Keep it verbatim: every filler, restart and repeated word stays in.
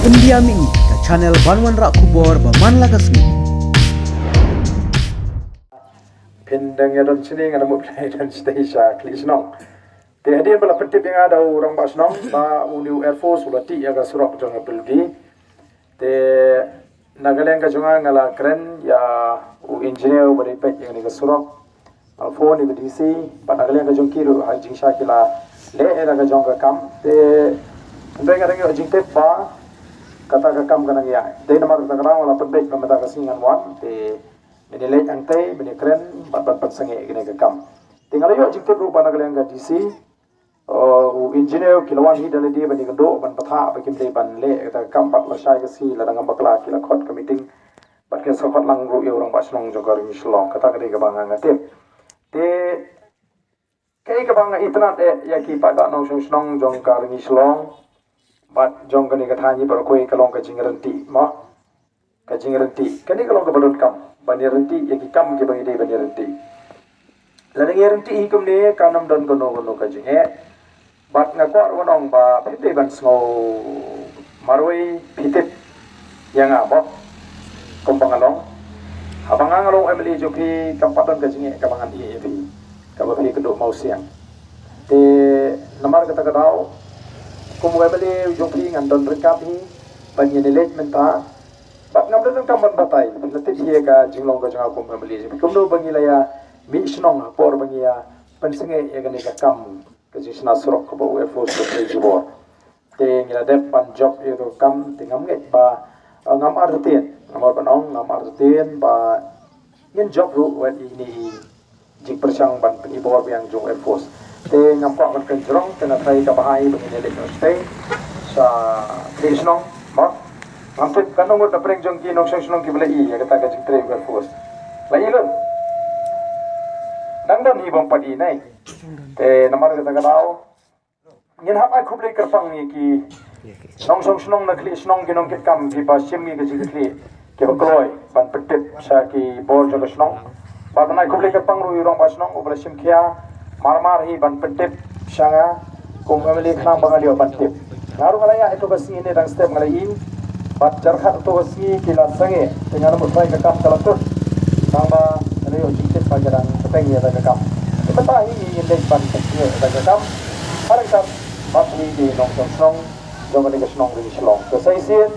India Mini, ka channel ban wanrah khubor ba man la ka sngi. Phin dang ïa don shane, nga la mut phin ïa don shatei sha Khlieh Shnong. Te hadien ba la pyntip ïa nga da u rangbah shnong ba une u Air Force u la tih ïa ka surok jong ka Pulgi. Te na ka liang ka jong nga, nga la kren ïa u engineer ba dei peit ïa kane ka surok. Nga la phone ïa ka D C, bad na ka liang ka jong ki ruh ha jingshisha ki la leh ïa ka jong ka kam. Te hynrei nga dang ïoh jingtip ba kata ka kam ka nang ïaid. Te namar kata ka daw nga la pynbeit ba mynta ka sngi ngan wan, te men ïaleit hangtei, men ïakren bad ban pynsangeh ïa kane ka kam. Te nga la ïoh jingtip ruh ba na ka liang ka D C, uh, u engineer ki la wan hi da lade ban ïakynduh ban pathah ba kim dei ban leh kata ka kam, bad lashai ka sngi lada ngam bakla ki la khot ka meeting bad ki la sa khot lang ruh ïa u rangbah shnong jong ka Rangli Shillong. Kata ka dei kaba nga nga tip. Te kaei kaba nga itynnad eh ïa ki paidbah nongshong shnong jong ka Rangli Shillong bad jong kane ka thaiñ baroh kawei, ka long ka jingryntih mo. Ka jingryntih kane ka long kaba donkam, ban ïaryntih ïa ki kam kiba ngi dei ban ïaryntih. Lada ngi ïaryntih hi kumne, kan ym don kano kano ka jingeh. Bad nga kwah ruh ban ong ba phi dei ban sngew marwei, phi tip ïa nga mo, kumba nga long. Haba nga nga long M L A jong phi, kam pat don ka jingeh kaba ngan ïeh ïa phi kaba phi kynduh mawsiang. Te namar kata ka daw, kum u M L A jong phi, ngan don ryngkat hi bad ngin ïaleit mynta. Bad ngam don kam ban batai, phi la tip hi ïa ka jinglong ka jong nga kum M L A jong phi, kumno ba ngi la ïa mih shnong ha por ba ngi ïa pynsangeh ïa kane ka kam ka jingshna surok kaba u Air Force u la trei jubor. Te ngi la dep ban jop ïa ka kam, te ngam ngeit ba, eh, ngam artatien, ngam ot ban ong, ngam artatien ba ngin jop ruh wat ïa ine i jingpyrshang ban pynibor biang jong u Air Force. Te ngam kwah ban kynjrong, te nga tharai kaba bha hi ba ngin ïaleit noh shatei sha Khlieh Shnong mo. Ngam tip katno ngut na pdeng jong ki nongshong shnong kiba la i ïa kata ka jingtrei u Air Force. La i lut? Dang don hi bym pat i nai. Te namar kata ka daw ngin hap ai khublei kyrpang ïa ki nongshong shnong na Khlieh Shnong, ki nongkitkam kiba shim ïa ka jingkitkhlieh, kiba kloi ban pyntip sha ki bor jong ka shnong. Bad ban ai khublei kyrpang ruh ïa u rangbah shnong uba la shim khia marmar hi ban pyntip sha nga kum M L A khnang ba ngan ïoh ban tip. Nga ruh nga la ïaid ïa ka sngi ne dang step nga la i. Bad jar khat ïa ka sngi ki la sangeh, te nga la mut ba ka kam ka la kut. Tang ba nga la ïoh jingtip ba ki dang bteng ïa ka kam. Te mynta hi ngin leit ban pyntip ïa ka kam ha ryngkat bad ki nongshong shnong jong kane ka shnong Rangli Shillong. Te sa shisien